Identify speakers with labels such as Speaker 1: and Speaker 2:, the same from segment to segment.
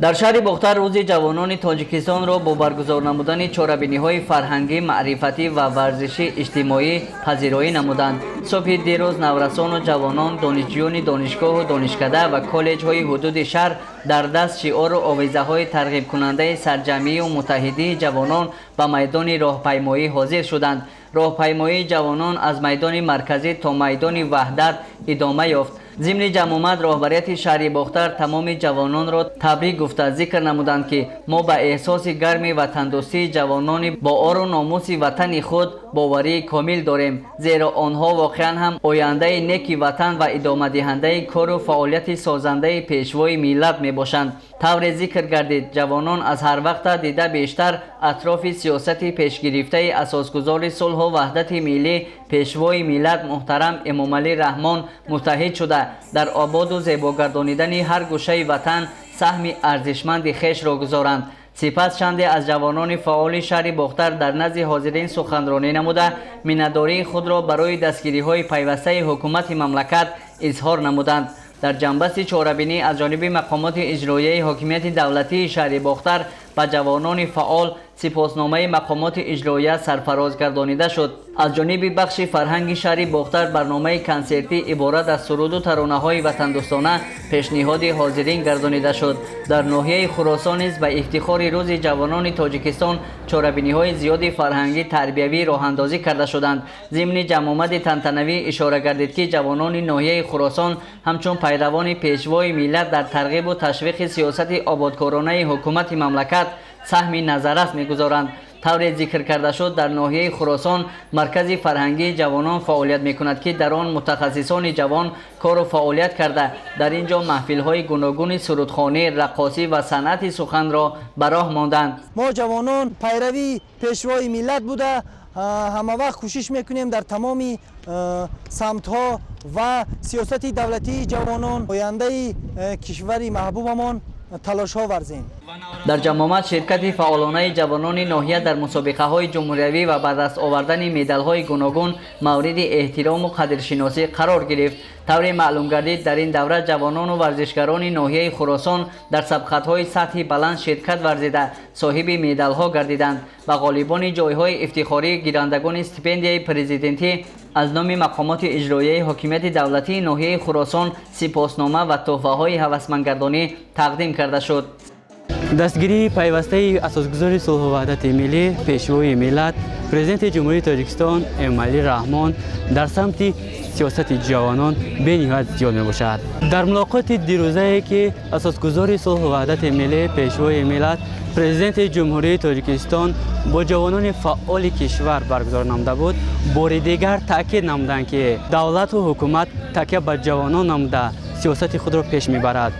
Speaker 1: Дар шаҳри Бохтар рӯзи ҷавонони Тоҷикистонро бо баргузор намудани чорабиниҳои фарҳангӣ, маърифатӣ ва варзишӣ иҷтимоӣ пазироӣ намуданд. Субҳи дирӯз наврасону ҷавонон, донишҷӯёни донишгоҳу донишкада ва коллеҷҳои ҳудуди шаҳр дар даст шиору овезаҳои тарғибкунандаи сарҷамъию муттаҳидии ҷавонон ба майдони роҳпаймоӣ ҳозир шуданд. Роҳпаймоии ҷавонон аз майдони марказӣ то майдони Ваҳдат идома ёфт. Зимни ҷамъомад роҳбарияти шаҳри Бохтар тамоми ҷавононро табрик гуфта, зикр намуданд, ки мо ба эҳсоси гарми ватандӯстии ҷавонони бо ору номуси ватани худ боварии комил дорем, зеро онҳо воқеан ҳам ояндаи неки ватан ва идомадиҳандаи кору фаъолияти созандаи пешвои миллат мебошанд. Тавре зикр гардид, ҷавонон аз ҳар вақта дида бештар атрофи сиёсати пешгирифтаи асосгузори сулҳу ваҳдати миллӣ, пешвои миллат муҳтарам Эмомалӣ Раҳмон муттаҳид шуда, дар ободу зебогардонидани ҳар гӯшаи ватан саҳми арзишманди хешро гузоранд. Сипас чанде аз ҷавонони фаъоли шаҳри Бохтар дар назди ҳозирин суханронӣ намуда, миннатдории худро барои дастгириҳои пайвастаи ҳукумати мамлакат изҳор намуданд. Дар ҷанбасти чорабинӣ аз ҷониби мақомоти иҷроияи ҳокимияти давлатии шаҳри Бохтар ба ҷавонони фаъол сипосномаи мақомоти иҷроия сарфароз гардонида шуд. Аз ҷониби бахши фарҳанги шаҳри Бохтар барномаи консертӣ иборат аз суруду таронаҳои ватандӯстона пешниҳоди ҳозирин гардонида шуд. Дар ноҳияи Хуросон низ ба ифтихори рӯзи ҷавонони Тоҷикистон чорабиниҳои зиёди фарҳангӣ тарбиявӣ роҳандозӣ карда шуданд. Зимни ҷамъомади тантанавӣ ишора гардид, ки ҷавонони ноҳияи Хуросон ҳамчун пайравони пешвои миллат дар тарғибу ташвиқи сиёсати ободкоронаи ҳукумати мамлакат саҳми назаррас мегузоранд. Тавре зикр карда шуд, дар ноҳияи Хуросон маркази фарҳангии ҷавонон фаъолият мекунад, ки дар он мутахассисони ҷавон кору фаъолият карда, дар ин ҷо маҳфилҳои гуногуни сурудхонӣ, раққосӣ ва санъати суханро ба роҳ монданд.
Speaker 2: Мо ҷавонон пайравии пешвои миллат буда, ҳамавақт кӯшиш мекунем дар тамоми самтҳо ва сиёсати давлатии ҷавонон, ояндаи кишвари маҳбубамон талошҳо варзем.
Speaker 1: Дар ҷамъомад ширкати фаъолонаи ҷавонони ноҳия дар мусобиқаҳои ҷумҳуриявӣ ва ба даст овардани медалҳои гуногун мавриди эҳтирому қадршиносӣ қарор гирифт. Тавре маълум гардид, дар ин давра ҷавонону варзишгарони ноҳияи Хуросон дар сабқатҳои сатҳи баланд ширкат варзида, соҳиби медалҳо гардиданд ва ғолибони ҷойҳои ифтихорӣ, гирандагони стипендияи президентӣ аз номи мақомоти иҷроияи ҳокимияти давлатии ноҳияи Хуросон сипоснома ва тӯҳфаҳои ҳавасмандгардонӣ тақдим карда шуд.
Speaker 3: Дастгирии пайвастаи асосгузори сулҳу ваҳдати миллӣ, пешвои миллат, президенти Ҷумҳурии Тоҷикистон Эмомалӣ Раҳмон дар самти сиёсати ҷавонон бениҳоят зиёд мебошад. Дар мулоқоти дирӯзае, ки асосгузори сулҳу ваҳдати миллӣ, пешвои миллат, президенти Ҷумҳурии Тоҷикистон бо ҷавонони фаъоли кишвар баргузор намуда буд, бори дигар таъкид намуданд, ки давлату ҳукумат такя ба ҷавонон намуда, сиёсати худро пеш мебарад.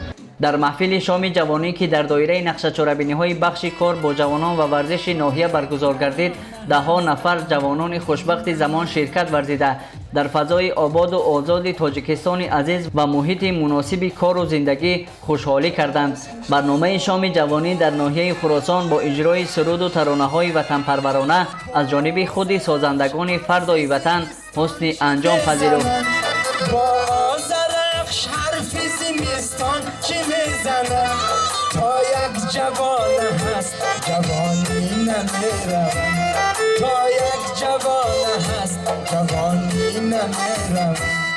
Speaker 1: Дар маҳфили шоми ҷавонӣ, ки дар доираи нақшачорабиниҳои бахши кор бо ҷавонон ва варзиши ноҳия баргузор гардид, даҳҳо нафар ҷавонони хушбахти замон ширкат варзида, дар фазои ободу озоди Тоҷикистони азиз ва муҳити муносиби кору зиндагӣ хушҳолӣ карданд. Барномаи шоми ҷавонӣ дар ноҳияи Хуросон бо иҷрои суруду таронаҳои ватанпарварона аз ҷониби худи созандагони фардои ватан ҳусни анҷом пазируфт.
Speaker 4: Зимистон чӣ мезанад, то як ҷавон ҳаст, ҷавонӣ намеравад, то як ҷавон ҳаст, ҷавонӣ намеравад.